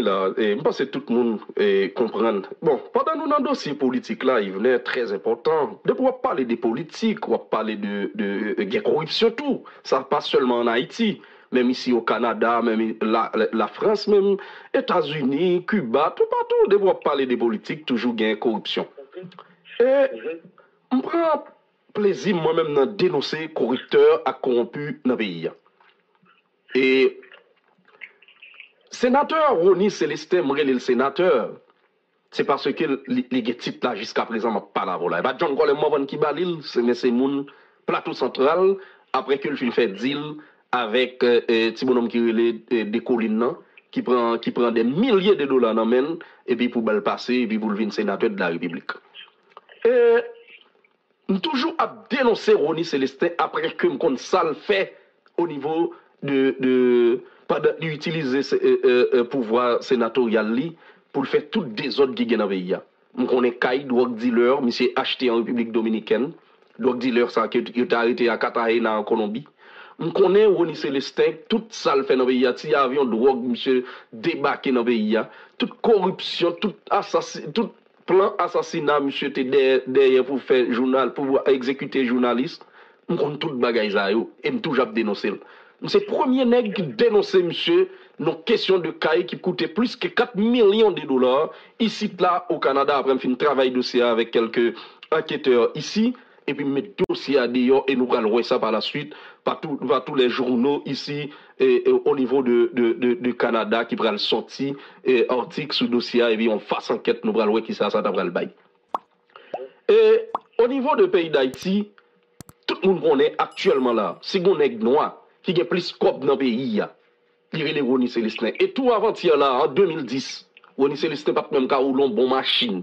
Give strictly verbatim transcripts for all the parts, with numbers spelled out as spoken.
la, e, m panse tout moun e, konprann. Bon, pandan nou nan dosye politik la, Yvenè, trè enpòtan. Depi w ap pale de politik, w ap pale de, de, de gen koripsyon tou. Sa pa sèlman ann Ayiti, menm isi o Kanada, menm i- la, la, Lafrans, menm Etazini, Kiba, toupatou, depi w ap pale de politik, toujou gen koripsyon. E m pran plezi mwen menm nan denonse koriptè ak kowonpi nan peyi a. E senatè Rony Celestin, m rele l senatè, se paske li, li gen tit la jiska prezan m ap pale avè w la. E pa John Colem Morvan ki ba li l, se, men se moun Plato Santral, apre ke l fin fè dil avèk eh, eh, ti bonòm ki rele eh, Dekolin nan, ki pran, ki pran de milye de dola nan men l, epi pou ba l pase, epi pou l vin senatè de la repiblik. E M toujou ap denonse Rony Celestin apre ke m konn sa l fè o nivo de, de pandan li itilize se- e, e, e, pouvwa senatoryal li pou l fè tout dezòd ki gen nan peyi a. M konnen kay dwòg dilè misye achte an Repiblik Dominikèn, dwòg dilè sa ke yo te arete a Cartagena an Kolonbi. M konnen Rony Celestin, tout sa l fè nan peyi a, ti avyon dwòg misye debake nan peyi a, tout koripsyon, tout asasi, tout plan asasina misye te dèyè, dèyè pou fè jounal, pou egzekite jounalis. M konn tout bagay sa yo e m toujou ap denonse l. M se premye nèg ki denonse misye nan kesyon de kay ki koute plis ke kat milyon de dola isit la o Kanada, apre m fin travay dosye a avèk kèlke anketè isi, epi m met dosye a deyò e nou pral wè sa pa la swit pa tou, pa tou lè jouno isi e, e, o nivo de, de, de, de Kanada ki pral sòti e, atik sou dosye a epi yon fas ankèt nou pral wè kisa sa ta pral bay. E o nivo de peyi Dayiti, tout moun konnen aktyèlman la, si gon nèg nwa ki gen plis kòb nan peyi a, li rele Rony Celestin. E tou avantyè la, an de mil dis, Rony Celestin pa t menm ka woule yon bon machin.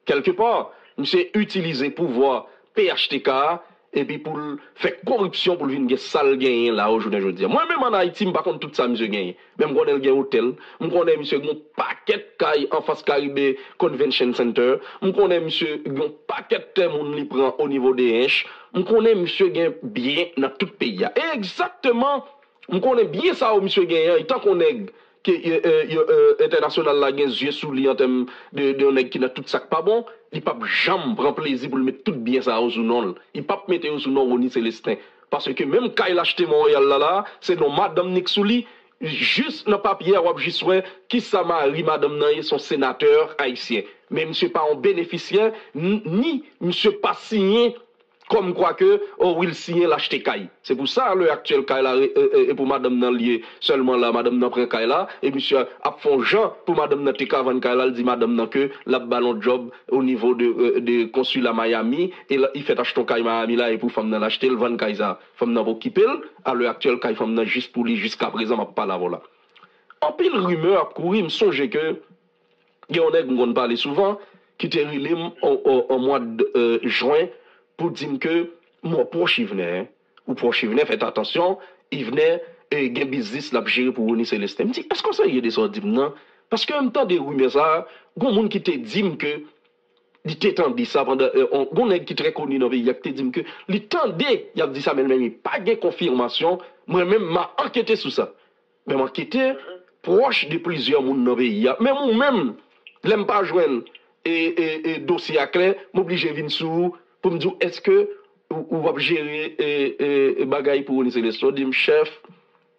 Kèlkepa, misye itilize pouvwa P H T K a epi pou l fè koripsyon pou l vin gen sa l genyen la o jounen jodi a. Mwen menm ann Ayiti, m pa konn tout sa misye genyen. Men m konnen l gen otèl. M konnen misye gen yon pakèt kay anfas Caribe Convention Center. M konnen misye gen yon pakèt tè moun li pran o nivo de Ench. M konnen misye gen byen nan tout peyi a. E egzakteman, m konnen byen sa yo misye genyen an. Tankou yon nèg ke e, e, e, entènasyonal la gen zye sou li an tèm de, de yon nèg ki nan tout sa k pa bon, li p ap janm pran plezi pou l met tout byen sa yo sou non l. Li p ap mete yo sou non Rony Celestin. Paske menm kay l achte Monreyal la, la, se non madanm ni k sou li. Jis nan papye a, w ap jis wè kisa mari madanm nan ye, se yon senatè ayisyen. Men misye pa yon benefisyè, n- ni misye pa siyen kòmkwa ke o wi l siyen l achte kay. Se pou sa lè aktyèl kay la e, e, e pou madanm nan l ye sèlman la, madanm nan pran kay la e misye ap fè yon jan pou madanm nan te ka vann kay la, l di madanm nan ke l ap ba l yon djòb o nivo de, e, de konsila Miami e l- li fèt achte yon kay Miami la e pou fanm nan l achte l vann kay sa. Fanm nan pa okipe l, a lè aktyèl kay fanm nan jis pou li jiska prezan m ap pale avè w la. Anpil rimè ap kouri, m sonje ke gen yon nèg m konn pale souvan ki te rele m an, an, an mwa de e, jen pou di m ke m wè w pwòch Yvenè, ou pwòch Yvenè, fèt atansyon, Yvenè e, gen biznis l ap jere pou Rony Celestin. M di, èske w serye de sa w di m nan? Paske m tande rimè sa a, gon moun ki te di m ke li te tande sa pandan e, on, gon nèg ki trè koni nan peyi a ki te di m ke li tande y ap di sa, men l menm li pa gen konfimasyon. Mwen menm, m a ankete sou sa. Men m ankete pwòch de plizyè moun nan peyi a. Menm ou menm, lè m pa jwenn e, e, e dosye a klè, m oblije vin sou ou pou m di w èske ou, ou ap jere e, e, e bagay pou Rony Celestin. Ou di m, chèf,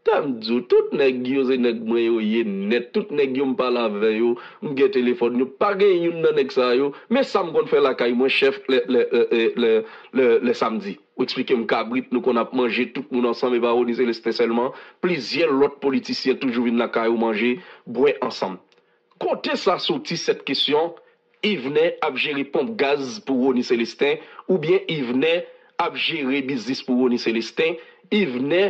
ta m di w, tout nèg yo se nèg mwen yo ye nèt. Tout nèg yo m pale avè yo, m gen telefòn yo. Pa gen youn nan nèg sa yo. Men sa m konn fè lakay mwen, chèf, lè, lè, lè, lè, lè, lè, lè samdi. Ou eksplike m kabrit, nou konn ap manje tout moun ansanm, e pa Rony Celestin sèlman. Plizyè lòt politisyen toujou vin lakay ou manje, bwè ansanm. Kote sa soti sèt kesyon, Yvenè ap jere ponp gaz pou Rony Celestin, oubyen Yvenè ap jere biznis pou Rony Celestin? Yvenè,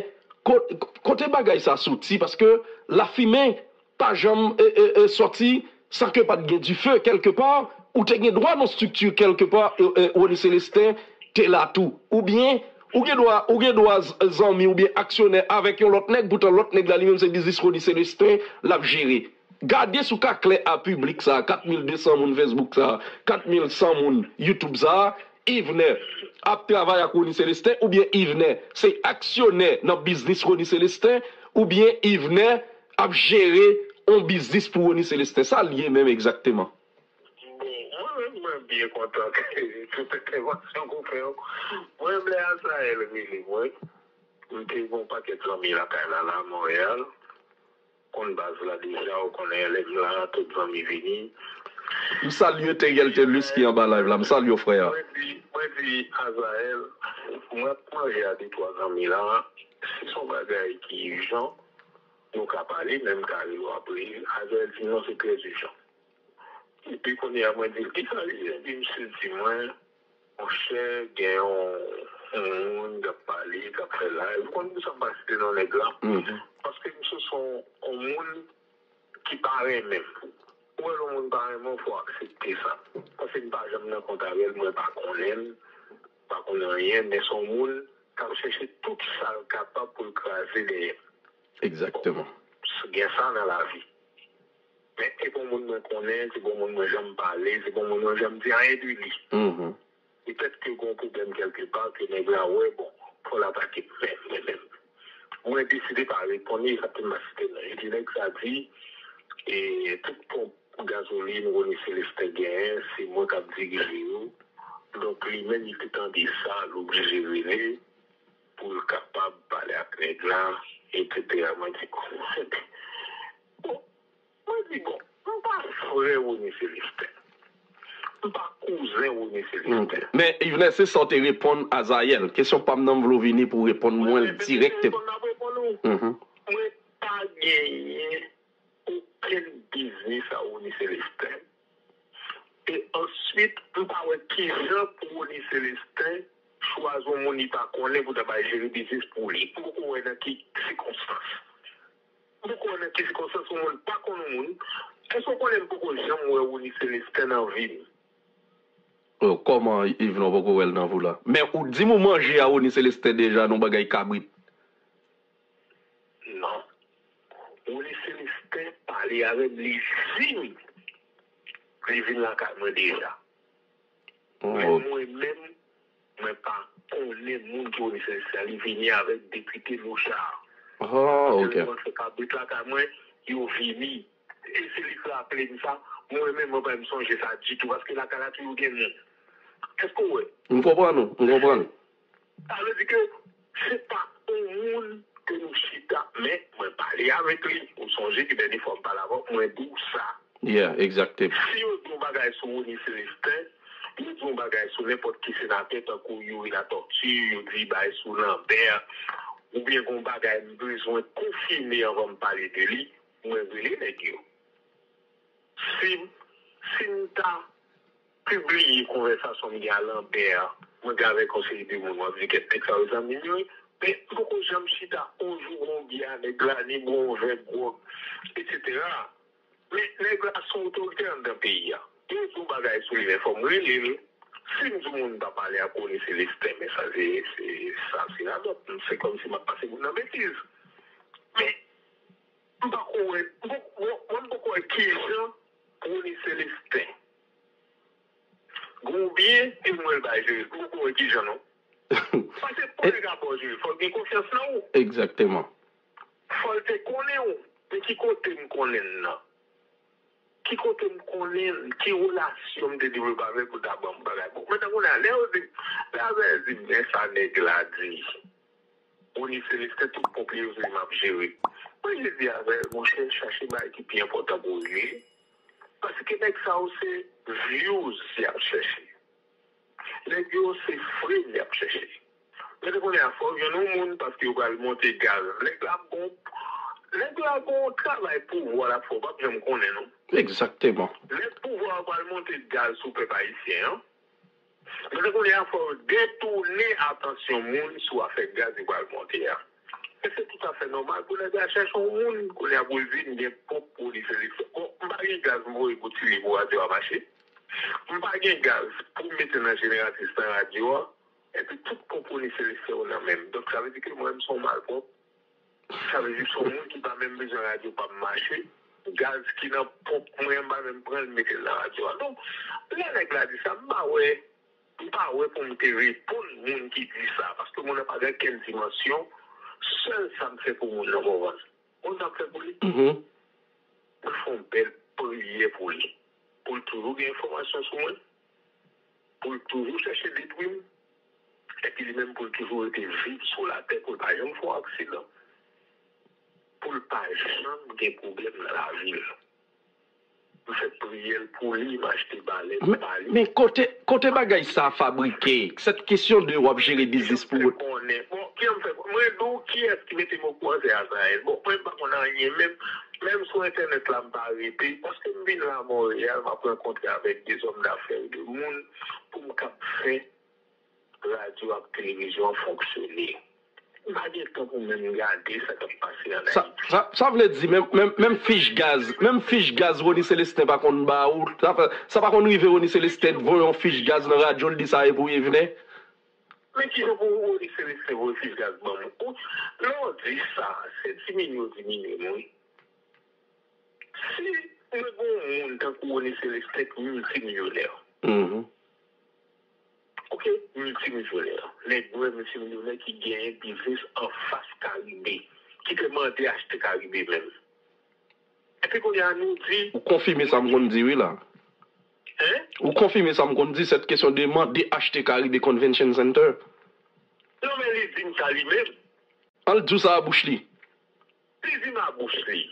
ko- kote bagay sa soti? Paske lafimen pa janm e, e, e, sòti san ke pa t gen dife kèlkepa. Ou te gen dwa nan strikti kèlkepa, e, e, Rony Celestin te la tou. Oubyen, ou gen dwa, ou gen dwa z- zanmi oubyen aksyonè avèk yon lòt nèg, poutan lòt nèg la li menm se biznis Rony Celestin l ap jere. Gade si w ka klè a piblik sa a, kat mil de san moun Facebook sa a, kat mil san moun YouTube sa a, Yvenè ap travay ak Rony Celestin, oubyen Yvenè se aksyonè nan biznis Rony Celestin, oubyen Yvenè ap jere On biznis pou Rony Celestin. Sa l ye menm egzakteman? Bon, mwen menm, mwen byen kontan ke tout entèvansyon ke w fè yo. Mwen menm, lè Azayèl rele mwen, m te gen yon pakèt zanmi lakay la, la, Monreyal. Konn baz la deja, ou konnen lè m la, tout zanmi vini. M salye Teriel Telus ki anba live la. M salye w, frè. Mwen di, mwen di Azayèl, mwen ap manje a de twa zanmi la. Si se yon bagay ki ijan, nou ka pale, men m ka rele w apre. Azayèl di non, se trè ijan. Epi kounye a, mwen di l, kisa li ye? Epi misye di mwen, monchè, gen yon, yon moun k ap pale, k ap fè live. Ou konn poukisa m pa site non nèg la? Paske misye se yon, yon moun ki pa renmen m. Ou wè lè yon moun pa renmen w, fò w aksepte sa. Paske m pa janm nan kont avè l, mwen pa konnen l, pa konnen anyen, men se yon moun k ap chèche tout sa l kapab pou l kraze dèyè m. Egzakteman. Gen sa nan lavi. Men se pa yon moun mwen konnen, se pa yon moun mwen janm pale, se pa yon moun mwen janm di anyen de li. Petèt ke gen yon pwoblèm kèlkepa ke nèg la wè, bon, fò l atake m. Men, men, men, mwen deside pa reponn li, sa te m pa site non. Epi nèg sa di, e, tout ponp gazolin Rony Celestin genyen, se mwen k ap dirije yo. Donk, li menm, li te tande sa, l oblije rele pou l kapab pale ak nèg la, etsetera. Mwen di, bon, mwen di, bon, m pa frè Rony Celestin. M pa kouzen Rony Celestin. Men, Yvenès, se sa w te reponn Azayèl. Kesyon pa m nan, m vle w vini pou w reponn mwen l dirèkteman. Mwen pa genyen okenn biznis a Rony Celestin. E answit, m pa wè kijan pou Rony Celestin chwazi yon moun li pa konnen pou ta bay jere biznis pou li. M poko wè nan ki sikonstans. M poko wè nan ki sikonstans yon moun pa konn yon moun. Èske w konnen m poko janm wè Rony Celestin nan vi m? Oh, kòman Yvenès w poko wè l nan vi w la? Men ou di m ou manje a Rony Celestin deja nan bagay kabrit. Non. Rony Celestin pale avè m, li di m li vin lakay mwen deja. Men mwen menm, mwen pa konnen moun ki Rony Celestin. Li vini avèk depite Lochard. Oh, ok. Yo fè kabrit lakay mwen, yo vini. E se li k raple m sa. Mwen menm, mwen pa menm sonje sa ditou, paske lakay la toujou gen moun. Èske w wè? M konprann ou, m konprann ou. Sa vle di ke se pa yon moun ke nou chita, men mwen pale avèk li. Ou sonje ki dènye fwa m pale avè w, mwen di w sa. Yeah, egzakteman. Si yo di yon bagay sou Rony Celestin, yo di yon bagay sou nenpòt ki senatè, tankou Youri Latortue, yo di bagay sou Lambert, oubyen gen yon bagay m bezwen konfime anvan m pale de li, mwen rele nèg yo. Si, si m ta pibliye konvèsasyon m gen a Lambert, mwen gen avèk yon seri de moun, w ap di kèt nèg sa yo zanmi m yo, men m poko janm chita yon jou bwè yon byè a nèg la, ni bwè yon vè gwòg, etsetera. Men nèg la se yon otorite anndan peyi a. Li di yon bagay sou li, men fò m rele l. Si m di yon moun pa pale ak Rony Celestin, men sa se, se, sa se radòt. Se kòmsi m ap pase moun nan betiz. Men m pa ko wè, m poko, mwen, mwen m poko wè kijan Rony Celestin gen yon byen e m wè l bay jere. M poko wè kijan non. Paske pou nèg la ba w jere, fò l gen konfyans nan ou. Egzakteman. Fò l te konnen w. Men ki kote m konnen l nan? Ki kote m konnen l? Ki relasyon m te devlope avè l pou l ta ban m bagay? Bon, men tankou la, lè yo di, lè Azayèl di m, men sa nèg la di. Rony Celestin, tout ponp li yo se li m ap jere. Mwen jis di Azayèl, monchè, chache bagay ki pi enpòtan pou w regle. Paske nèg sa yo se views y ap chèche. Nèg yo se frame y ap chèche. Men te konnen a fò w jwenn yon moun paske yo pral monte gaz. Nèg la ap gon, nèg la gon travay pouvwa l ap fè, w p ap janm konnen non. Egzakteman. Nèg pouvwa yo pral monte gaz sou pèp ayisyen an. Men te konnen a fò w detounen atansyon moun sou afè gaz yo pral monte a. E se toutafè nòmal pou nèg la chèche yon moun kounye a pou l vin gen ponp pou li seleksyon. Bon, m pa gen gaz m voye pou Ti Liv pou radyo a mache. M pa gen gaz pou m mete nan jeneratris nan radyo a. Epi tout konponi se lese yo nan men m. Donk sa vle di ke mwen menm se yon malpwòp. Sa vle di se yon moun ki pa menm bezwen radyo pa m mache. Gaz ki nan ponp mwen an m pa menm pran l mete l nan radyo a. Donk, lè nèg la di sa, m pa wè, m pa wè pou m te reponn moun ki di sa. Paske moun nan pa gen kenn dimansyon. Sèl sa m fè pou moun nan, w konprann? Moun nan fè pou li. Mwen fè yon bèl priyè pou li. Pou l toujou gen enfòmasyon sou mwen. Pou l toujou chèche detwi m. Epi li menm pou l toujou rete viv sou latè, pou l pa janm fè yon aksidan. Pou l pa janm gen pwoblèm nan lavi l. M fè priyè l pou li, m achte balèt ba li. Men kote, kote bagay sa a fabrike? Cette question de w ap jere biznis pou ou. Konnen. Bon, ki jan m fè? Mwen di w kiyès ki mete m okouran, se Azrael. Bon, mwen m pa konn anyen, menm, menm sou entènèt la, m pa rete. Paske m vin la Monreyal, m ap rankontre avèk de zòm dafè, de moun pou m kab fè radyo ak televizyon an fonksyone. M pa gen tan pou menm gade sa k ap pase ann Ayiti. Sa, sa, sa vle di, menm, menm, menm fich gaz, menm fich gaz Rony Celestin pa konn ba ou, sa, sa pa konn rive Rony Celestin voye yon fich gaz nan radyo l, di sa e pou Yvener? Men ki jan pou Rony Celestin voye fich gaz ban m? Ou, lè w di sa, se diminye w diminye m, wi. Si mwen gen yon moun tankou Rony Celestin ki miltimilyonè, mhm, oke, miltimilyonè, nèg nwè miltimilyonè ki genyen biznis anfas Karibe, ki te mande achte Karibe menm. Epi kounye a nou di. Ou konfime sa m konn di, wi, la. Hein? Ou konfime sa m konn di, cette question de mande achte Karibe Convention Center. Non, men li di m sa li menm. An l di w sa a bouch li. Li di m a bouch li.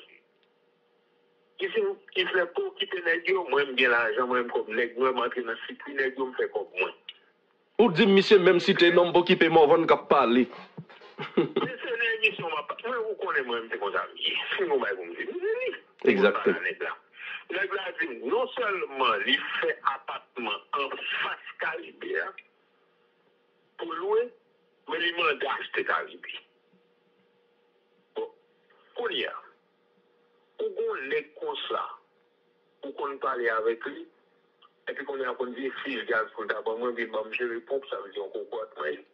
Li di m, Yvener, pa okipe nèg yo, mwen m gen lajan, mwen m kòm nèg nwè, m antre nan sikwi nèg yo, m fè kòb mwen. Ou di m misye menm site non m pa okipe Morvan k ap pale. Men se nan emisyon m ap, mwen ou konnen mwen m se konsa m ye. Si m gon bagay pou m di, m di li. Egzakte. Nèg la di m, non sèlman li fè apatman anfas Karibe a, pou lwe, men li mande achte Karibe. Bon, kounye a, ou gon nèg konsa, ou konn pale avèk li, epi kounye a konn di fich gaz pou l ta ban mwen, epi l ban m jere ponp, sa vle di yon kokòt mwen ye.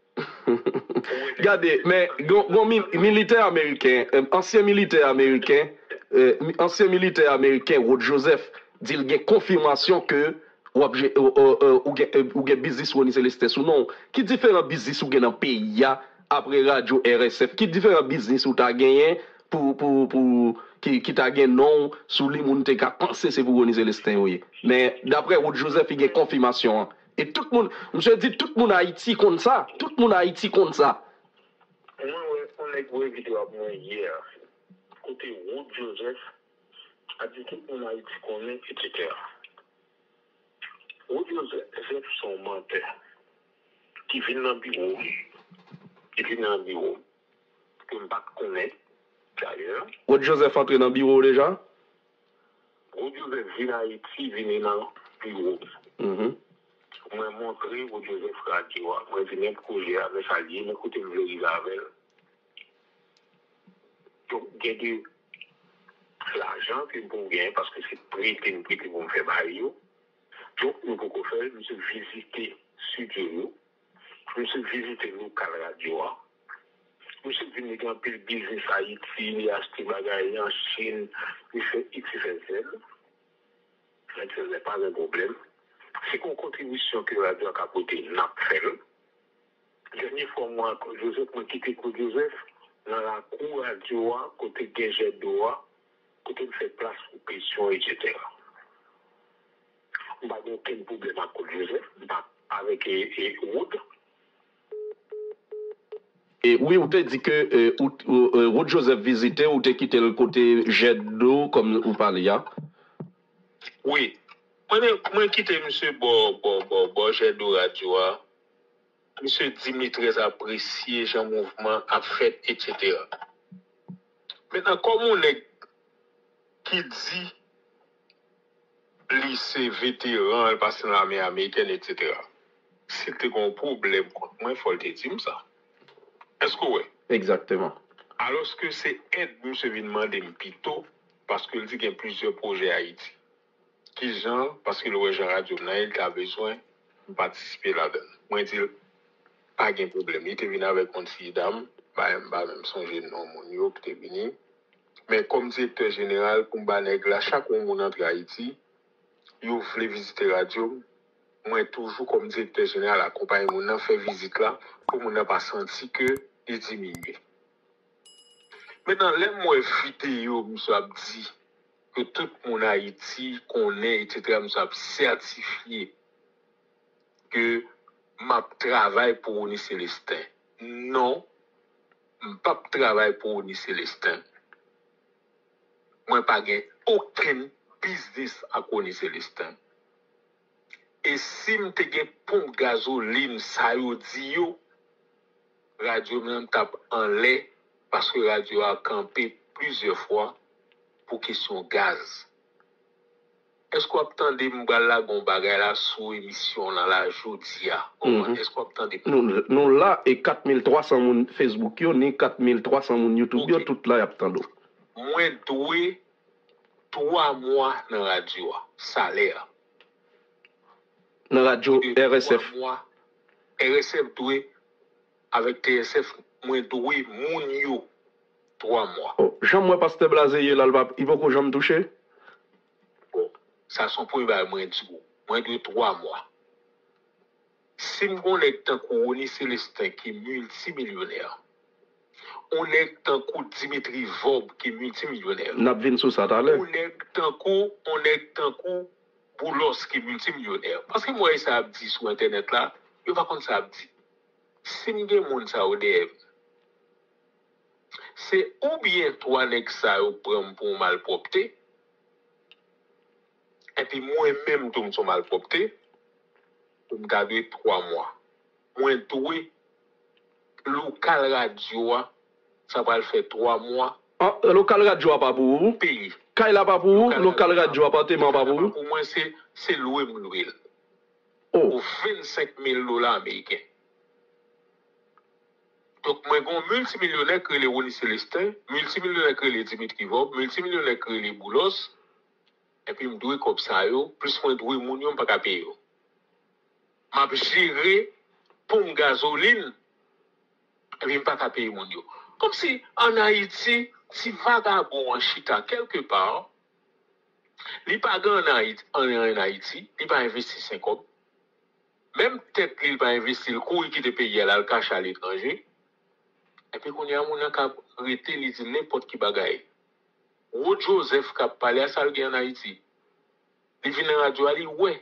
Gade, men gon, gon mi-, militè ameriken, eh, ansyen militè ameriken, eh, mi-, ansyen militè ameriken Rod Joseph di l gen konfimasyon ke w ap je-, ou, ou, ou, ou gen, ou gen biznis Rony Celestin sou non w. Ki diferan biznis ou gen nan peyi a apre radyo R S F? Ki diferan biznis ou ta genyen pou, pou, pou, ki, ki ta gen non w sou li, moun te ka panse se pou Rony Celestin ou ye? Men, daprè Rod Joseph, li gen konfimasyon an. E tout moun, misye di tout moun Ayiti konn sa. Tout moun Ayiti konn sa. Mwen wè yon nèg voye videyo ap mwen yè, kote Rod Joseph ap di tout moun Ayiti konnen, etsetera. Rod Joseph se yon mantè ki vin nan biwo m, ki vin nan biwo m, ke m pa t konnen, dayè. Rod Joseph antre nan biwo w deja? Rod Joseph vin Ayiti, vini nan biwo m. Mhm. Mwen montre Rod Joseph radyo a, mwen di men pwojè a, men sa l ye, men kote m vle rive avè l. Donk, gen de lajan ke m poko genyen, paske se prete m prete pou m fè bagay yo. Donk, nou poko fè l, misye vizite estidyo yo, misye vizite lokal radyo a, misye di m li gen anpil biznis Ayiti, li achte bagay an Chin, li fè X Y Z. X Y Z pa gen pwoblèm. Si gen yon kontribisyon ke radyo a ka pote, n ap fè l. Dènye fwa mwen ak Claude Joseph, mwen kite Claude Joseph nan lakou radyo a, kote gen jèt dlo a, kote m fè plas pou petyon, etsetera. M pa gen okenn pwoblèm ak Claude Joseph, m pa avèk, e, e, Rod. E, wi, ou te di ke, e, ou, ou, e, Rod Joseph vizite, ou te kite l kote jèt dlo, kòm ou pale a. Wi. Mwen, mwen kite misye bò, bò, bò, bò jèt dlo radyo a. Misye di m li trè apresye jan mouvman ap fèt, etsetera. Mentnan, kòm yon nèg ki di li se veteran, l pase nan lame amerikèn, etsetera. Si l te gen yon pwoblèm kont mwen, fò l te di m sa. Èske w wè? Egzakteman. Alòske se èd misye vin mande m pito, paske l di gen plizyè pwojè Ayiti. Kijan, paske l wè jan radyo m nan ye, l ta bezwen m patisipe ladan l. Mwen di l, pa gen pwoblèm. Li te vin avèk yon ti dam, m pa menm sonje non moun yo ki te vini. Men kòm direktè jeneral, pou m ba nèg la, chak yon moun antre Ayiti, yo vle vizite radyo m, mwen toujou kòm direktè jeneral akonpaye moun nan, fè vizit la, pou moun nan pa santi ke li diminye. Mentnan, lè m wè videyo misye ap di, ke tout moun Ayiti konnen, etsetera, m ap sètifye ke m ap travay pou Rony Celestin. Non, m p ap travay pou Rony Celestin. Mwen pa gen okenn biznis ak Rony Celestin. E si m te gen ponp gazolin sa yo di yo, radyo m nan t ap anlè, paske radyo a kanpe plizyè fwa pou kesyon gaz. Èske w ap tande m pral lage yon bagay la sou emisyon w lan la jodi a? Kòman? Èske w ap tande m? Nou, nou la e kat mil twa san moun Facebook yo, ni kat mil twa san moun YouTube yo, tout la y ap tande w. Mwen dwe twa mwa nan radyo a, salè. Nan radyo R S F. Twa mwa, R S F dwe, avèk T S F, mwen dwe moun yo twa mwa. Oh, jan m wè pastè Blaze ye la, li pa, li poko janm touche? Bon, sa se yon premye bagay mwen di w. Mwen dwe twa mwa. Si m gen yon nèg tankou Rony Celestin ki miltimilyonè, yon nèg tankou Dimitri Vorbe ki miltimilyonè, n ap vin sou sa talè. Yon nèg tankou, yon nèg tankou Boulos ki miltimilyonè. Paske m wè sa ap di sou entènèt la, yo pa konn sa ap di. Si m gen moun sa yo dèyè m, se oubyen twa nèg sa yo pran m pou yon malpwòpte, epi mwen menm tou m se yon malpwòpte, pou m ta dwe twa mwa. Mwen dwe lokal radyo a, sa pral fè twa mwa. Ah, lokal radyo a pa pou ou? Peyi. Kay la pa pou ou? Lokal radyo a, apartman an pa pou ou? Pou mwen, se, se lwe m lwe l. Oh. Pou vennsenk mil dola ameriken. Donk, mwen gen yon miltimilyonè k rele Rony Celestin, miltimilyonè k rele Dimitri Vorbe, miltimilyonè k rele Boulos, epi m dwe kòb sa yo, plis mwen dwe moun yo, m pa ka peye yo. M ap jere ponp gazolin, epi m pa ka peye moun yo. Kòmsi ann Ayiti, ti vagabon an chita kèlkepa, li pa gen ann Ayiti, anyen ann Ayiti, li pa envesti sen kòb. Menm tèt li, li pa envesti, li kouri kite peyi a, l al kache aletranje. Epi kounye a, moun nan ka rete, li di nenpòt ki bagay. Rod Joseph k ap pale a, sa l gen ann Ayiti? Li vin nan radyo a, li wè.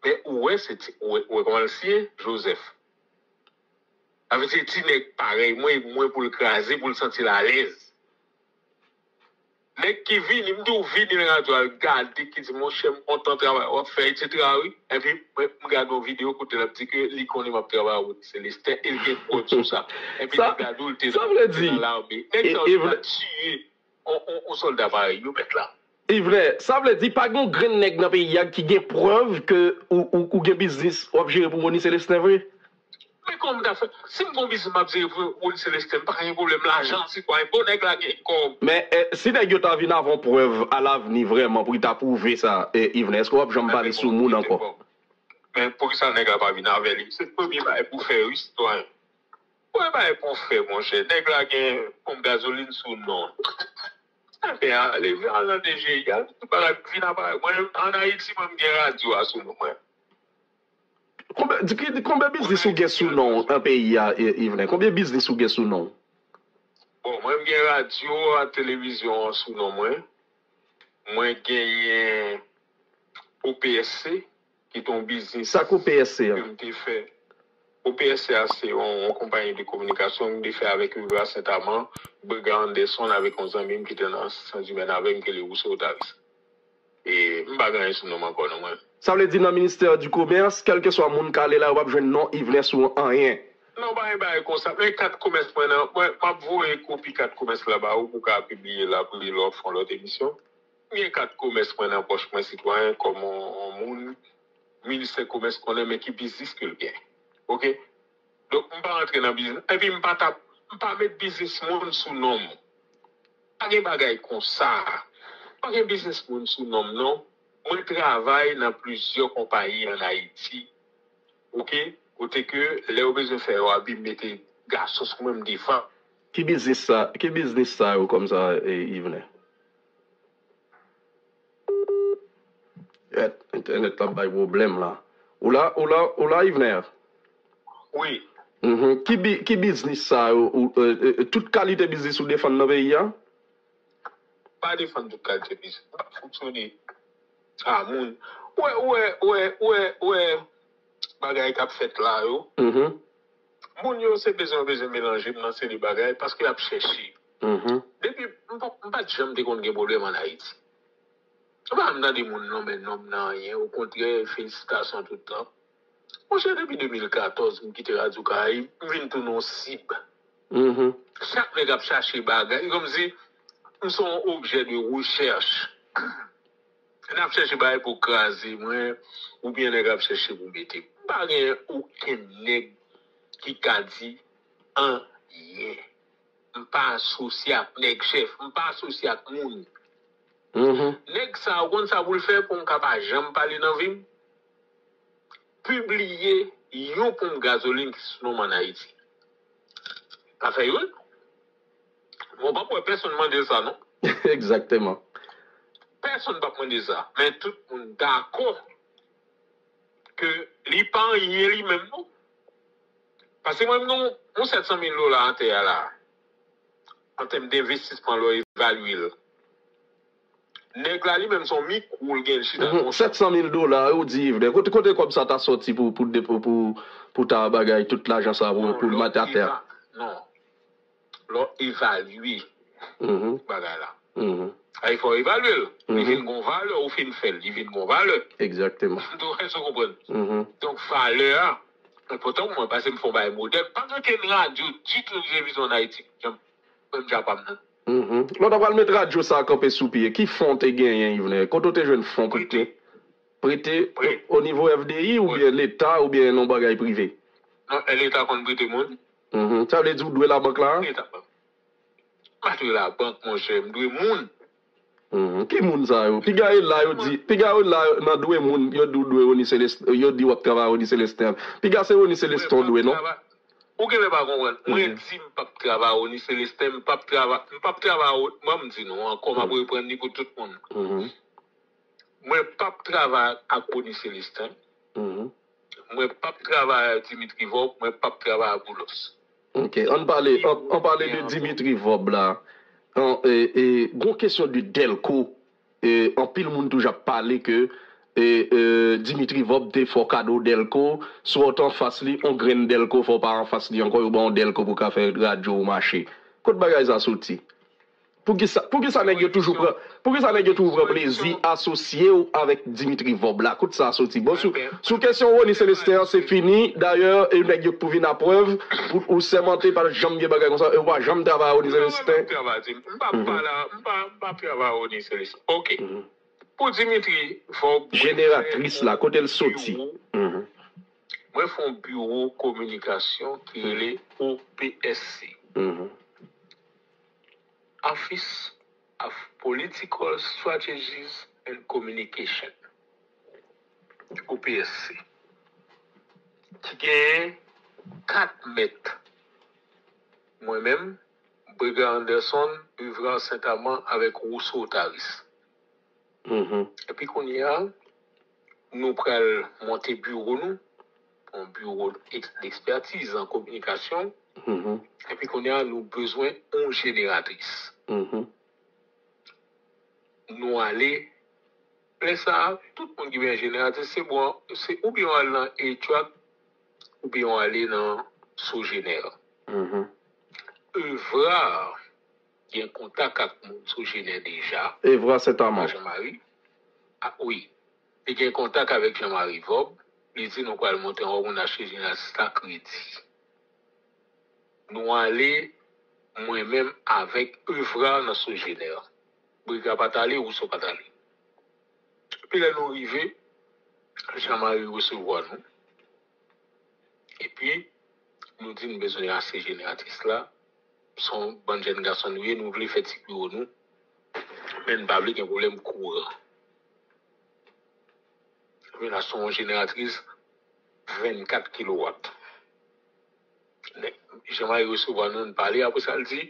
Men ou wè, se ti, ou wè, ou wè kòman l siye, Joseph. Sa vle di se ti nèg parèy mwen, mwen pou l kraze, pou l santi l alèz. Nèg ki vini, m di w vini nan radyo a, l gade, ki di, monchè, m kontan travay w ap fè, etsetera, wi. Epi, mwen, m gade yon videyo kote l ap di ke li konnen m ap travay ak Rony Celestin, e l gen prèv sou sa. Epi, nèg la di w, l te nan lame. Nèg sa yo te ka tiye yon, yon, yon sòlda parèy yo, mèt la. Yvenè, sa vle di pa gen yon grenn nèg nan peyi a ki gen prèv ke ou, ou, ou gen biznis w ap jere pou Rony Celestin vre? Men kòman m ta fè? Si m gon biznis m ap jere pou Rony Celestin, m pa gen pwoblèm lajan, sitwayen. Bon, nèg la gen kòb. Men, eh, si nèg yo ta vin avè yon prèv alavni vrèman pou yo ta pwouve sa, eh, Yvenè, èske w ap janm pale sou moun ankò? Men poukisa nèg la pa vin avè li? Se premye bagay pou fè, wi, sitwayen. Premye bagay pou fè, monchè. Nèg la gen ponp gazolin sou non l. Enben, ale, al nan D G I, al tout bagay, vin avè mwen. Ann Ayiti, mwen, m gen radyo a sou non mwen. Konbyen, di, ki, di, konbyen biznis ou gen sou non w nan peyi a, e, Yvenè? Konbyen biznis ou gen sou non w? Bon, mwen, m gen radyo a, televizyon an sou non mwen. Mwen genyen O P S C, ki te yon biznis ke m te fè. Sa k O P S C a? O P S C a se yon, yon konpayi de kominikasyon m te fè avèk Riviera Sent Aman, Brega Anderson, avèk yon zanmi m ki te nan syans imèn avè m, ki rele Rousseau Otaris. E m pa gen anyen sou non m ankò non mwen. Sa vle di nan ministè di komès, kèlkeswa moun k ale la, yo p ap jwenn non Yvenè sou anyen. Non, pa gen bagay konsa. Men kat komès mwen nan, mwen, m ap voye kopi kat komès la ba ou pou w ka pibliye l apre lè w fè yon lòt emisyon. M gen kat komès mwen nan pòch mwen, sitwayen, kòm yon, yon moun, ministè komès konnen, men ki biznis ke l gen. Oke? Donk, m pa rantre nan biznis. Epi m pa t ap, m pa met biznis moun sou non m. Pa gen bagay konsa. Pa gen biznis moun sou non m, non. Mwen travay nan plizyè konpayi ann Ayiti. Oke? Kote ke lè yo bezwen fè yo abi, m mete gason sou mwen, m defann. Ki biznis sa, ki biznis sa yo kòmsa, eh, Yvenè? Èt, entènèt la ap bay pwoblèm la. Ou la, ou la, ou la, Yvenè? Wi. Mhm. Ki bi-, ki biznis sa yo, ou, eh, eh, tout kalite biznis ou defann nan peyi a? pa defann tout kalite biznis. M pa fonksyone a moun. Ou wè, ou wè, ou wè, ou wè, ou wè bagay k ap fèt la yo. Mhm. Moun yo se bezwen yo bezwen melanje m nan seri bagay paske y ap chèche. Mhm. Depi m pa, m pa t janm te konn gen pwoblèm ann Ayiti. M pa janm tande moun nonmen non m nan anyen. Okontrè, felisitasyon tout tan. Monchè, depi de mil katòz, m kite Radyo Karayib, m vin tounen yon sib. Mhm. Chak nèg ap chache bagay, kòmsi m se yon objè de rechèch. N ap chèche bagay pou kraze mwen, oubyen nèg ap chèche pou mete m. M pa gen okenn nèg ki ka di anyen. M pa asosye ak nèg chèf, m pa asosye ak moun. Mhm. Nèg sa, ou konn sa pou l fè pou m ka pa janm pale nan vi m? Pibliye yon ponp gazolin ki sou non m ann Ayiti. Pa fè youn. Bon, w p ap wè pèsonn mande l sa, non. Egzakteman. Pèsonn p ap mande sa. Men tout moun dakò ke li pa anyen li menm, non. Paske mwen, m gen yon, yon sèt san mil dola atè a la. An tèm denvestisman, lè w evalye l. Nèg la, li menm, se yon mikwo l gen, l chita Mhm. konsa. Sèt san mil dola, ou di, Yvener. Kote, kote kòb sa ta sòti pou, pou, depo- pou, pou ta bagay tout lajan sa pou, Non, pou l lè w mete atè a? eva- Non. Lè w evalye Mhm. bagay la. Mhm. Ay, fò w evalye l. Li Mhm. vin gon valè, ou fin fè l, li vin gon valè. Egzakteman. Donk, èske w konprann? Mhm. Donk, valè a, enpòtan pou mwen, paske m fè yon bagay modèn. Pa gen okenn radyo ditou, televizyon ann Ayiti, ki janm, menm jan pa m nan. Mhm. Lè w ta pral met radyo sa a kanpe sou pye, ki fon w te genyen, Yvener? Kote w te jwenn fon pou te Prete. Prete? Prete. O nivo F D I Wi. oubyen Leta oubyen nan bagay prive? Non, Leta konn prete moun. Mhm. Sa vle di ou dwe labank la? Leta pa. M pa dwe labank, monchè, m dwe moun. Mhm. Ki moun sa yo? Piga yo la, yo di, piga yo la nan dwe moun, yo di w dwe Rony Celestin, yo di w ap travay Rony Celestin. Piga se Rony Celestin w dwe, non? Mwen p ap travay. Ou genlè pa konprann. Mwen Mhm. di m p ap travay Rony Celestin, m p ap travay, m p ap travay, mwen m di nou ankò, m ap Mhm. reprann li pou tout moun. Mhm. Mwen p ap travay ak Rony Celestin. Mhm. Mwen p ap travay ak Dimitri Vorbe, mwen p ap travay ak Boulos. Ok, ann pale, ann, ann pale de Dimitri Vorbe la. An, e, e, gon kesyon de Delco. E, anpil moun toujou ap pale ke, e, e, Dimitri Vorbe te fè w kado Delco. Si w te anfas li, on grenn Delco, fò w pa anfas li ankò, yo ba w on Delco pou w ka fè radyo w mache. Kot bagay sa soti? Poukisa, poukisa nèg yo toujou pran, poukisa nèg yo toujou pran plezi asosye w avèk Dimitri Vorbe la? Kot sa soti? Bon, sou, sou kesyon Rony Celestin an, se fini. Dayè, e nèg yo k pou vin aprèv, ou, ou sèmante pa t janm gen bagay konsa, e ou pa janm travay a Rony Celestin. M p ap pale, m pa, m p ap travay a Rony Celestin. Ok. Pou Dimitri Vorbe, mwen fè Jeneratris la, kote l soti? Mwen fè yon biwo kominikasyon ki rele O P S C. Office of Political Strategies and Communication, O P S C, ki genyen kat mèt, mwen menm, Brega Anderson, Evrard Saint-Amand avèk Rousseau Otaris. Mhm. Epi kounye a, nou pral monte biwo nou, yon biwo d'ex- d'expertise en communication. Mhm. Epi kounye a, nou bezwen yon jeneratris. Mhm. Nou ale, lè sa a, tout moun ki bezwen jeneratris, se bon, se oubyen w al nan A-Track, oubyen w ale nan Sogener. Mhm. Evrard gen kontak ak moun Sogener deja. Evrard Saint-Amand. Jean-Marie. Ah, wi. Li gen kontak avèk Jean-Marie Vorbe. Li di nou pral monte yon, moun achte jeneratris la kredi. Nou ale, mwen menm avèk Evrard nan Sogener. Brega pa t ale, Rousseau pa t ale. Epi lè nou rive, Jean-Marie resevwa nou. Epi, nou di n bezwen achte jeneratris la. Se yon bann jèn gason nou ye, nou vle fè ti biwo nou. Men n pa vle gen pwoblèm kouran. Men la, se yon jeneratris vennkat kilowat. Nèg, Jean-Marie resevwa nou, n pale, apre sa, l di,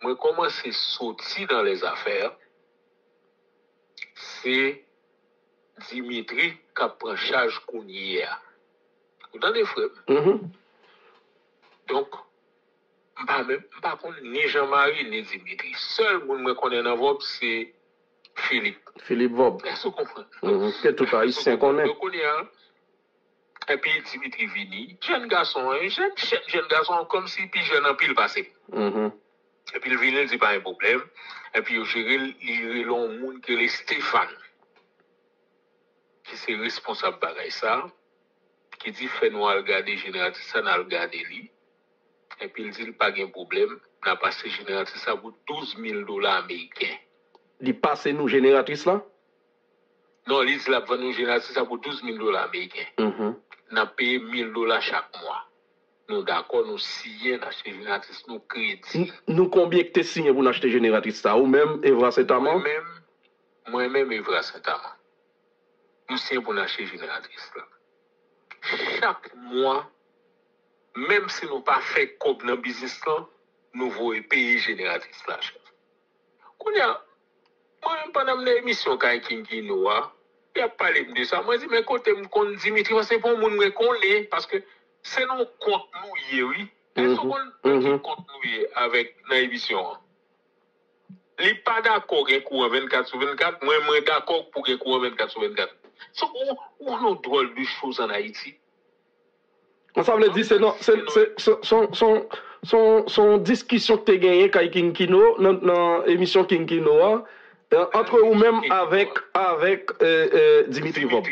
mwen kòmanse soti nan lèzafè, se Dimitri k ap pran chaj kounye a. Ou tande, frè m? Mhm. Donk, M pa menm, m pa konn ni Jean Marie, ni Dimitri. Sèl moun mwen konnen nan Vòb, se Philippe. Philippe Vòb. Èske w konprann? Mhm. Ke tout Ayisyen konnen. Donk, kounye a, epi Dimitri vini. Jèn gason, en, jèn, jèn, jèn gason, kòmsi pi jèn anpil pase m. Mhm. Epi l vini, l di pa gen pwoblèm. Epi yo jere l, li rele yon moun ki rele Stéphane, ki se responsab bagay sa, ki di fè nou al gade jeneratris sa, n al gade li. Epi l di l pa gen pwoblèm, n ap achte jeneratris sa pou douz mil dola ameriken. Li pase nou jeneratris la? Non, li di l ap vann nou jeneratris sa pou douz mil dola ameriken. Mhm. N ap peye mil dola chak mwa. Nou dakò, nou siyen, n achte jeneratris nou kredi. N- Nou konbyen ki te siyen pou n achte jeneratris sa? Ou menm, Evra Sentaman? Mwen menm, mwen menm Evra Sentaman. Nou siyen pou n achte jeneratris la. Chak mwa, menm si nou pa fè kòb nan biznis lan, nou voye peye jeneratris la, chèf. Kounye a, mwen menm pandan m nan emisyon Kay King Kino a, y ap pale m de sa. Mwen di, men kote m konn Dimitri, paske pou moun mwen konnen, paske se nan kont nou ye, wi. Èske w konn nan ki kont nou ye avèk nan emisyon an? Li pa dakò gen kouran vennkat sou vennkat, mwen, mwen dakò pou gen kouran vennkat sou vennkat. Se yon, yon dwòl de choz an Ayiti. Sa vle di se nan se se se- se- se- se- se yon diskisyon ki te genyen kay King Kino nan nan emisyon King Kino a, euh, antre ou menm avèk avèk euh, euh, Dimitri Vòb.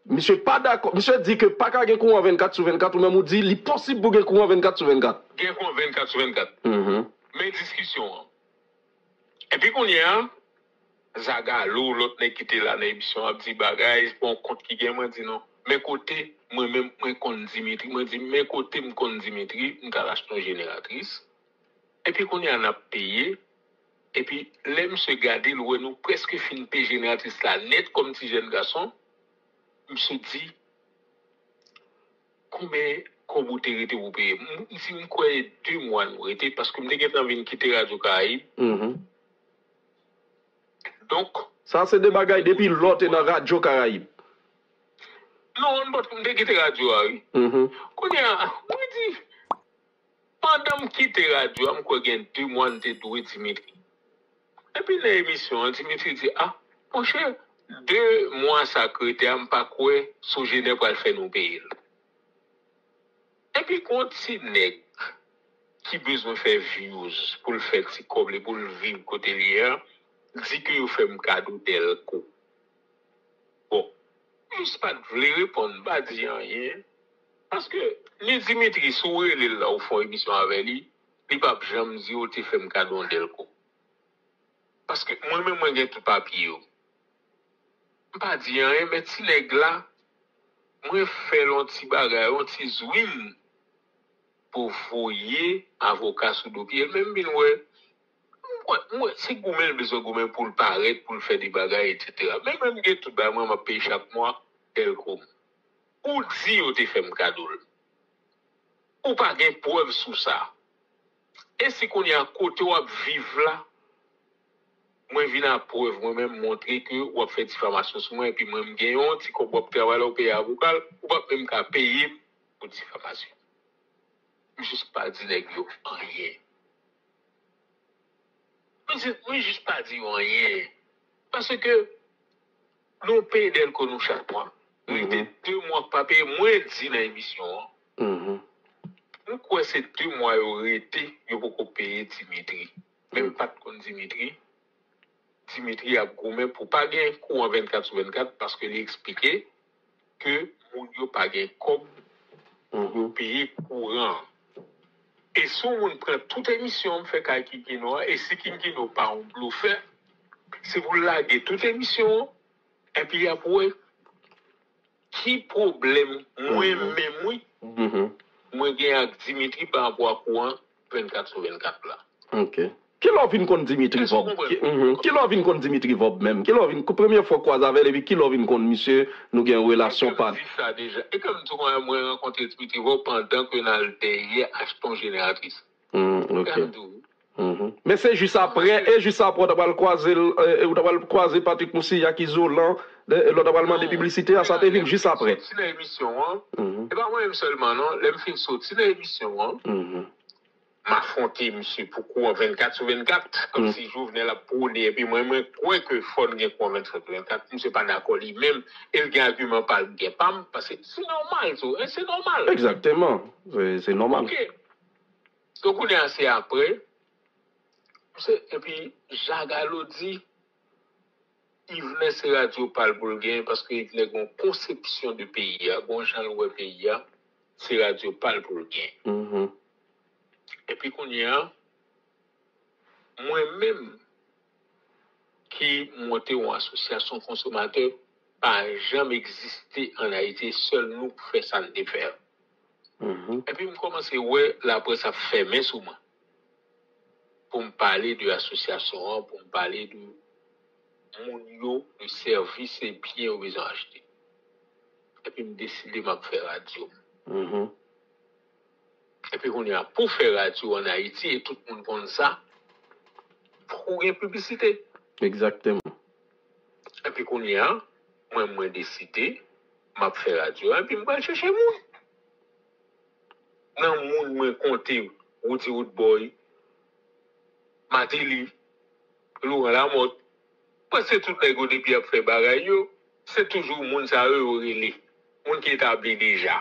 Misye pa dakò. Misye di ke pa ka gen kouran vennkat sou vennkat, ou menm ou di li posib pou gen kouran vennkat sou vennkat. Gen kouran vennkat sou vennkat. Mhm. Men diskisyon an. Epi kounye a, Zagalo, lòt nèg ki te la nan emisyon ap di bagay, bon, kont ki gen, mwen di non. Men kote, mwen menm, mwen konn Dimitri, mwen di, men kote m konn Dimitri, m t al achte yon jeneratris. Epi kounye a n ap peye. Epi lè misye gade, l wè nou prèske fin peye jeneratris la nèt kòm ti jèn gason. Misye di, konbyen kòb ou te rete pou peye? M di, m kwè e de mwa nou rete, paske m te gentan vin kite Radyo Karayib. Mhm. Donk, Sa se de bagay depi lò te nan Radyo Karayib. Non, m pat, m te kite radyo a, wi. Mhm. Kounye a, mwen di, pandan m kite radyo a, m kwè gen de mwa m te dwe Dimitri. Epi nan emisyon an, Dimitri di, a, monchè, de mwa sa k rete a, m pa kwè Sogener pral fè nou peye l. Epi gon ti nèg ki bezwen fè views pou l fè ti kòb li, pou l viv kote l ye a, di ke yo fè m kado dèlko. Bon, m jis pa t vle reponn, m pa di anyen. Paske ni Dimitri, si w rele l la, ou fè yon emisyon avè li, li p ap janm di yo te fè m kado yon dèlko. Paske mwen menm, mwen gen tout papye yo. M pa di anyen, men ti nèg la, mwen fè l yon ti bagay, yon ti zwing pou voye avoka sou do pye l. Men m vin wè, m wè, m wè, se goumen l bezwen goumen pou l parèt, pou l fè de bagay, etsetera. Men mwen, m gen tout bagay mwen, m ap peye chak mwa, dèlko m. Ou di yo te fè m kado l. Ou pa gen prèv sou sa. E si kounye a kote w ap viv la, mwen vin a prèv, mwen menm montre ke w ap fè difamasyon sou mwen, epi mwen m gen yon ti kòb w ap travay la, w peye avoka l, ou p ap menm ka peye m pou difamasyon. M jis pa di nèg yo anyen. Mwen jis, mwen jis pa di yo anyen. Paske nou peye dèlko nou chak mwa. Nou rete de mwa k pa peye. Mwen di nan emisyon an, Mhm. m kwè se de mwa yo rete, yo poko peye Dimitri. Men m pa t konn Dimitri. Dimitri ap goumen pou pa gen kouran vennkat sou vennkat paske li eksplike ke moun yo pa gen kòb pou yo peye kouran. E si yon moun pran tout emisyon m fè kay King Kino a, e si King Kino pa yon blofè, se pou l lage tout emisyon an, epi y ap wè ki pwoblèm mwen menm, wi, Mhm. mwen gen ak Dimitri pa rapò a kouran vennkat sou vennkat la. Ok. Kilè w vin konn Dimitri Èske w Vòb? konprann? Ki- mhm. Kilè w vin konn Dimitri Vòb menm? Kilè w vin, premye fwa w kwaze avè l, epi kilè w vin konn misye, nou gen yon relasyon pa. Di sa deja. E ke m di w, mwen rankontre Dimitri Vòb pandan ke n al dèyè achte yon jeneratris. Hmm, Ke m ok. di w. Mhm. Men se jis apre, e jis apre w ta pral kwaze l, e, e w ta pral kwaze Patrick Moussilhac, Izolan, e, e lè w ta pral mande piblisite a, sa te vin jis apre. Soti nan emisyon an, Mhm. e pa mwen menm sèlman non, lè m fin soti nan emisyon an, Mhm. m afwonte misye pou kouran vennkat sou vennkat, kòmsi Jovenel ap pwone, epi mwen, mwen kwè ke fò n gen kouran vennkat sou vennkat, misye pa dakò li menm, e l gen agiman pa l, m gen pa m, paske se nòmal, tou, e se nòmal. Egzakteman. Se se nòmal. Ok. Donk, kounye a, se apre, misye, epi Jagalo di, Yvenè se radyo pa l pou l gen, paske Yvenè gen yon konsepsyon de peyi a, gen yon jan l wè peyi a, se radyo pa l pou l gen. Mhm. Epi kounye a, mwen menm ki monte yon asosyasyon konsomatè, pa janm egziste ann Ayiti, e sèl nou k fè sa n te fè a. Mhm. Epi m kòmanse wè laprès ap fèmen sou mwen. Pou m pale de asosyasyon an, pou m pale de moun yo, de sèvis e byen yo bezwen achte. Epi m deside m ap fè radyo. Mhm. Epi kounye a, pou fè radyo ann Ayiti, e tout moun konn sa, fòk ou gen piblisite. Egzakteman. Epi kounye a, mwen, mwen deside, m ap fè radyo a, epi m pral chèche moun. Nan moun mwen konte, Roody Roodboy, Mateli, Laurent Lamothe, prèske tout nèg yo depi y ap fè bagay yo, se toujou moun sa yo yo rele. Moun ki etabli deja,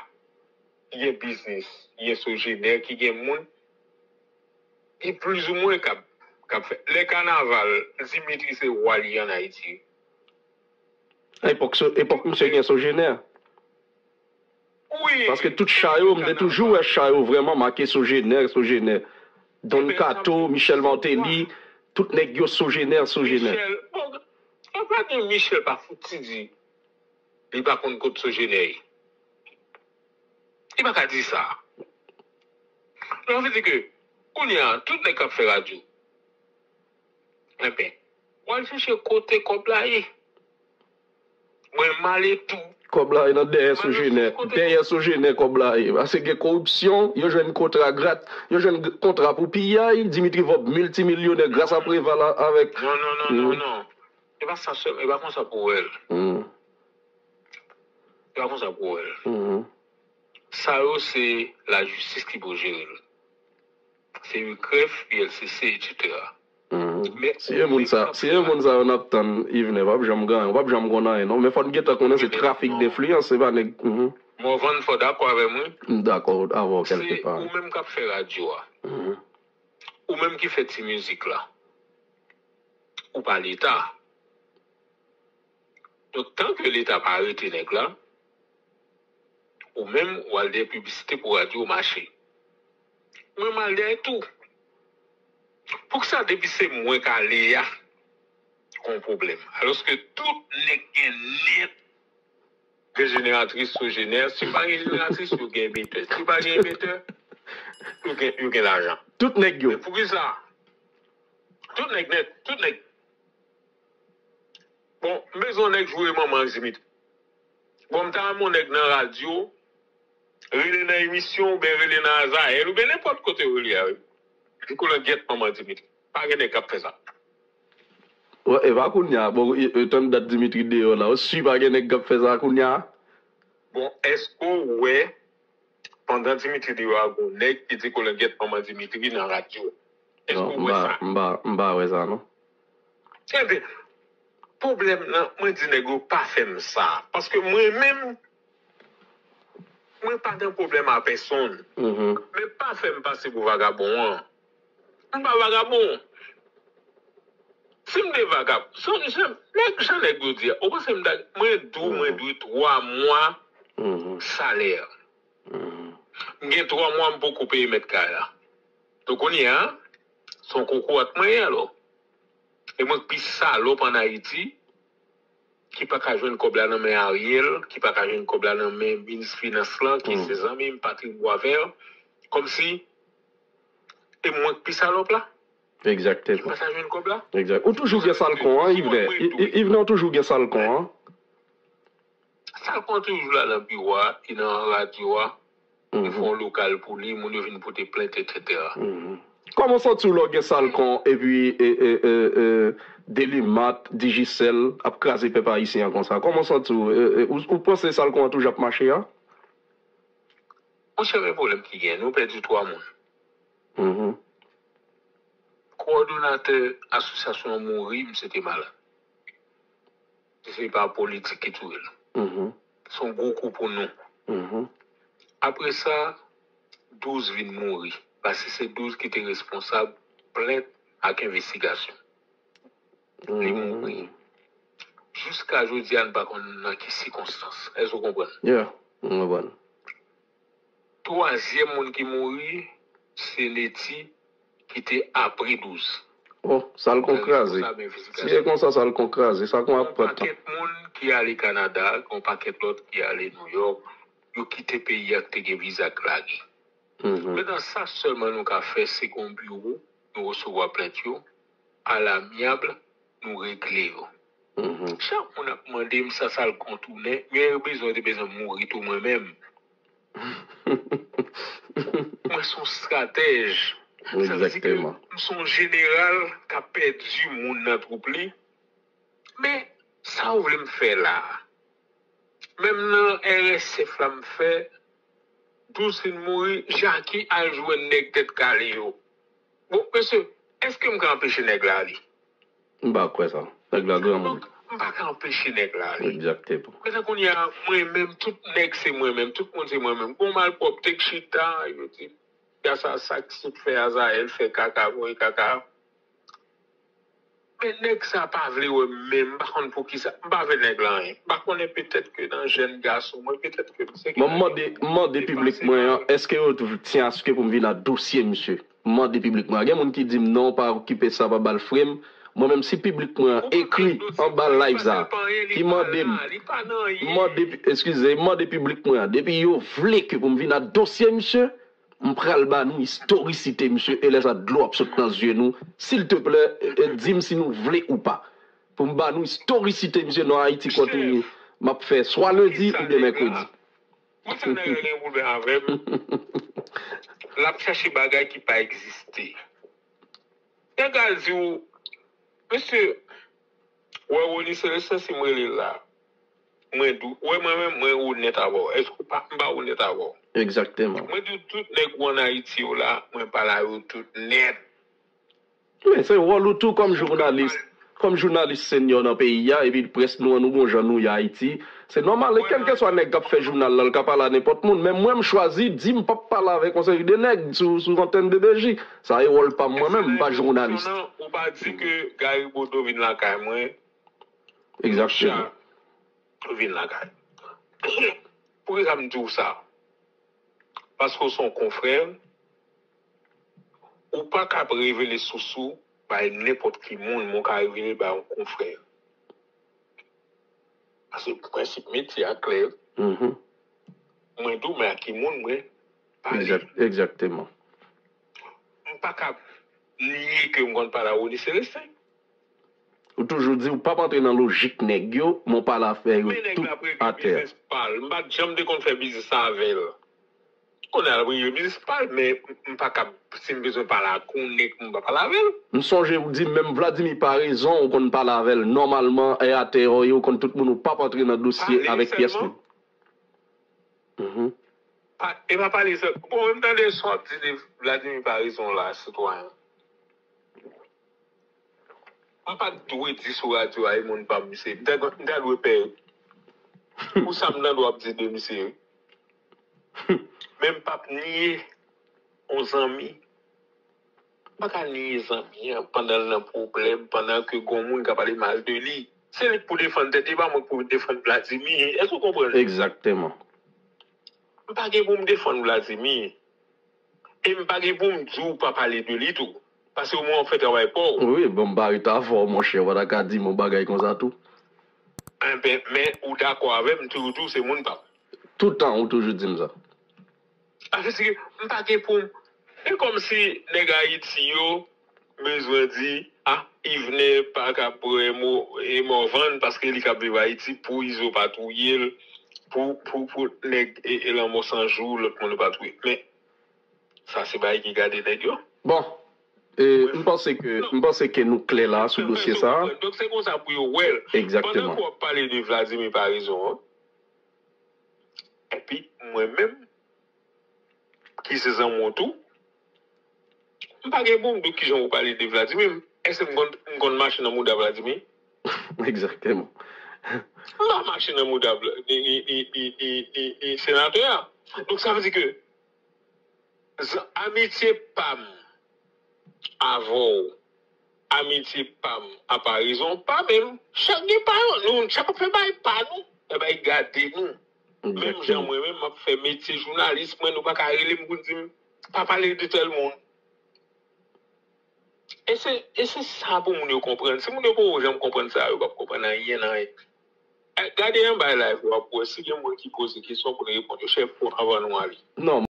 ki gen biznis, ki gen sojenè, ki gen moun, ki plizoumwen k ap, k ap fè. Lè kanaval, Dimitri se wa li ann Ayiti. Epòk, so- epòk misye gen sojenè. Wi. Paske tout cha yo, m te toujou wè cha yo vrèman make sojenè, sojenè. Don Kato, Michel Martelly, tout nèg yo sojenè, sojenè. Michel, bon, anpil de Michel pa fouti di li pa konn kot sojenè ye. Li pa ka di sa. Donk, sa vle di ke, kounye a, tout nèg k ap fè radyo, enben, w al chèche kote kòb la ye. Mwen, m ale tou. Kòb la ye nan dèyè sojenè. Dèyè sojenè kòb la ye. Paske gen koripsyon, yo jwenn kontra grat, yo jwenn kontra pou piyay, Dimitri Vorbe miltimilyonè gras a Preval avèk. Non, non, non, non, non. E pa sa sèl, e pa konsa pou wè l. Hmm. E pa konsa pou wè l. Mhm. Sa yo se lajistis ki pou jere l. Se UCREF, ULCC, etsetera. Mhm. Si e moun sa, si e moun sa yo n ap tann Yvenè, p ap janm gen anyen, w p ap janm konn anyen non. Men fò n gentan konnen se trafik denfliyans, se pa nèg. Mhm. Morvan, fò w dakò avè m, wi. M dakò avè w kèlke pa. Se ou menm k ap fè radyo a. Mhm. Ou menm ki fè ti mizik la. Ou pa Leta. Donk, tan ke Leta pa arete nèg la, ou menm, w al dèyè piblisite pou radyo mache. Mwen, m al dèyè tou. Poukisa depi se mwen k ale a, gon pwoblèm? Alòske tout nèg gen nèt gen jeneratris sojenè. Si yo pa gen jeneratris, yo gen emetè. Si yo pa gen emetè, yo gen, yo gen lajan. Tout nèg yo. Men poukisa? Tout nèg nèt, tout nèg. Bon, m bezwen yon nèg joure manman Dimitri. Bon, m ta renmen yon nèg nan radyo, rele nan emisyon, oubyen rele nan Azayèl, oubyen nenpòt kote yo rele a, wi. Di kolangyèt manman Dimitri. Pa gen nèg k ap fè sa. Wè, e pa kounye a. Bon, e, e, tann dat Dimitri deyò la. Ou si pa gen nèg k ap fè sa kounye a? Bon, èske w wè, pandan Dimitri deyò a, gon nèg ki di kolangyèt manman Dimitri nan radyo? Èske Non, w m wè pa, sa? M pa, m pa wè sa, non. Ebyen, pwoblèm nan, mwen di nèg yo pa fè m sa. Paske mwen menm, mwen pa gen pwoblèm a pèsonn. Mhm. Men pa fè m pase pou vagabon an. M pa vagabon. Si m te vagabon, se, se, nèg, jan nèg yo di a, ou panse m ta, mwen dou, mwen dwe twa mwa Mhm. salè. Mhm. M gen twa mwa m poko peye mèt kay la. Donk, kounye a, se yon kokorat mwen ye, alò. E mwen k pi salòp ann Ayiti, ki pa ka jwenn kòb la nan men Ariel, ki pa ka jwenn kòb la nan men minis finans lan, ki se zanmi m, Patrick Boisvert, kòmsi, e mwen k pi salòp la, ki Egzakteman. pa ka jwenn kòb la. Egzak. Ou toujou gen salkon an, Yvenè. I- I- Yvenè, ou toujou gen salkon an. Salkon toujou la nan biwo a, e nan radyo a, li fè yon lokal pou li, moun yo vin pote plent, etsetera. Mhm. Kòman w santi w lè w gen salkon epi e, e, e, e, Delimat, Digicel ap kraze pèp ayisyen an konsa? Kòman w santi w? E, e, ou, ou panse salkon an toujou ap mache a? Monchè, men pwoblèm ki gen, nou pèdi twa moun. Mhm. Kowòdonatè asosyasyon an mouri, misye te malad. Se pa politik ki touye l. Mhm. Se yon gwo kou pou nou. Mhm. Apre sa, douz vin mouri. Paske se douz ki te responsab plent ak envestigasyon. Li mouri. Jiska jodi a, n pa konn nan ki sikonstans. Èske w konprann? Yeah, m konprann. Twazyèm moun ki mouri, se Neti, ki te apre douz. Oh, sa l kon kraze. Si e konsa, sa l kon kraze. Sa kon ap pran tan. Pakèt moun ki ale Kanada, yon pakèt lòt ki ale Nouyòk, yo kite peyi a ki te gen viza k lage. Mhm. Mentnan, sa sèlman nou ka fè, se gen yon biwo, nou resevwa plent yo, alamyab, nou regle yo. Mhm. Chak moun ap mande m sa, sa l kontounen, men yo bezwen, yo te bezwen mouri tou mwen menm. Mwen se yon estratèj. Sa vle di ke m se yon jeneral k ap pèdi moun nan twoup li. Men, sa w vle m fè la a? Menm nan R S F la m fè, douz fin mouri, Jaki al jwenn nèg tèt kale yo. Bon, mesye, èske m ka anpeche nèg la ale? M pa kwè sa. Nèg la granmoun. Donk, m pa ka anpeche nèg la ale. Egzakteman. Mentnan kounye a, mwen menm, tout nèg se mwen menm, tout moun se mwen menm. Gon malpwòpte k chita, yo di, gad sa, sa k sot fè Azayèl, fè kaka, voye kaka. Men nèg sa pa vle wè m menm, m pa konn poukisa, m pa vle nèg la anyen. M pa konnen, petèt ke nan jèn gason mwen, petèt ke m se... Bon, m mande, m mande piblik mwen an, èske yo t-, tyen aske pou m vin a dosye misye? M mande piblik mwen an. Gen moun ki di m non, pa okipe sa, pa ba l frem. Mwen menm, si piblik mwen an ekri anba live sa, ki mande m, m mande, eskize, m mande piblik mwen an, depi yo vle ke pou m vin a dosye misye, m pral ba nou istorisite misye, e lè sa dlo ap sot nan zye nou. Silteplè, e, e, di m si nou vle ou pa. Pou m ba nou istorisite misye nan Ayiti kote w ye. M ap fè swa lendi oubyen mèkredi. Mwen sa nèg la gen pwoblèm avè m. L ap chache bagay ki pa egziste. Nèg la di w, mesye, wè Rony Celestin, si m rele l la, mwen di w, wè mwen menm, mwen onèt avè w. Èske w pa, m pa onèt avè w? Egzakteman. Mwen di w, tout nèg ou ann Ayiti yo la, mwen pale a yo tout nèt. Men se wòl ou tou kòm jounalis, kòm jounalis senyò nan peyi a, epi près nou an, nou gon jan nou ye Ayiti. Se nòmal, e kèlkeswa nèg k ap fè jounal la, l ka pale a nenpòt moun. Men mwen, m chwazi di m p ap pale avèk yon seri de nèg sou, sou antèn B B J. Sa e wòl pa m mwen menm, m pa jounalis. Ou pa di ke Gary Bodeau vin lakay mwen. Egzakteman. Richard vin lakay. Poukisa m di w sa? Paske w se yon konfrè, ou pa ka ap revele sous ou bay nenpòt ki moun, men w ka revele bay yon konfrè. Paske prensip metye a klè. Mhm. Mwen di w, men a ki moun mwen pale. Egzak-, egzakteman. M pa ka niye ke m konn pale a Rony Celestin. Ou toujou di ou p ap antre nan lojik nèg yo, men w pale afè yo tout atè. Men nèg la ap regle biznis pa l. M pa t janm te konn fè biznis avè l. Kounye a l ap regle biznis pa l, men m pa ka, si m bezwen pale ak yon nèg, m pa pale avè l. M sonje ou di menm Vladimir Paraison, ou konn pale avè l nòmalman, e atè yo, ou konn tout moun, ou p ap antre nan dosye avèk pyès moun. Mhm. Pa, e pa pale sèl. Bon, m tande sa w ap di de Vladimir Paraison la, sitwayen. M pa t dwe di sou radyo a, e moun pa m misye. M ta, m ta dwe pè. Pou sa m tande w ap di de misye, wi. Men m p ap niye yon zanmi. M pa ka niye zanmi an pandan l nan pwoblèm, pandan ke gon moun ka pale mal de li. Se li k pou defann tèt li, e pa mwen k pou defann Vladimir. Èske w konprann? Egzakteman. M pa gen pou m defann Vladimir. E m pa gen pou m di w pa pale de li tou. Paske omwen w ap fè travay pa w. Wi, bon, m pa ret avè w, monchè, w pa ta ka di m yon bagay konsa tou. Enben, men ou dakò avè m, m toujou di w se moun pa m. Toutan, ou toujou di m sa. Sa vle di ke m pa gen pou m. E kòmsi nèg Ayiti yo bezwen di, a, Yvener pa ka pran mo-, e Morvan paske li k ap viv Ayiti, pou Izo pa touye l, pou, pou, pou nèg e, e Lanmò San Jou, lòt moun yo pa touye. Men, sa se bagay ki gade nèg yo. Bon, e, m panse ke, m panse ke nou klè la sou dosye sa a. Donk se konsa pou yo wè l. Egzakteman. Pandan ke w ap pale de Vladimir Paraison an, epi mwen menm, ki se zanmi w tou, M pa gen bon dout kijan ou pale de Vladimir. Èske m konn, m konn mache nan mouda Vladimir? Egzakteman. M pa mache nan mouda Vla- ni, ni, ni, ni, ni, ni, ni senatè a. Donk, sa vle di ke zan- amitye pa m avè w, amitye pa m apa rezon pa menm. Chak gen pa yo. Nou chak ap fè bagay pa nou. Fè bagay gade nou. Menm jan mwen menm, m ap fè metye jounalis mwen, nou pa ka rele m pou di m pa pale de tèl moun. E se, e se sa pou moun yo konprann. Si moun yo poko janm konprann sa, yo p ap konprann anyen nan anyen. Eh, gade yon bay live, w ap wè si gen moun ki poze kesyon pou n reponn yo, chèf, pou anvan nou ale. Non,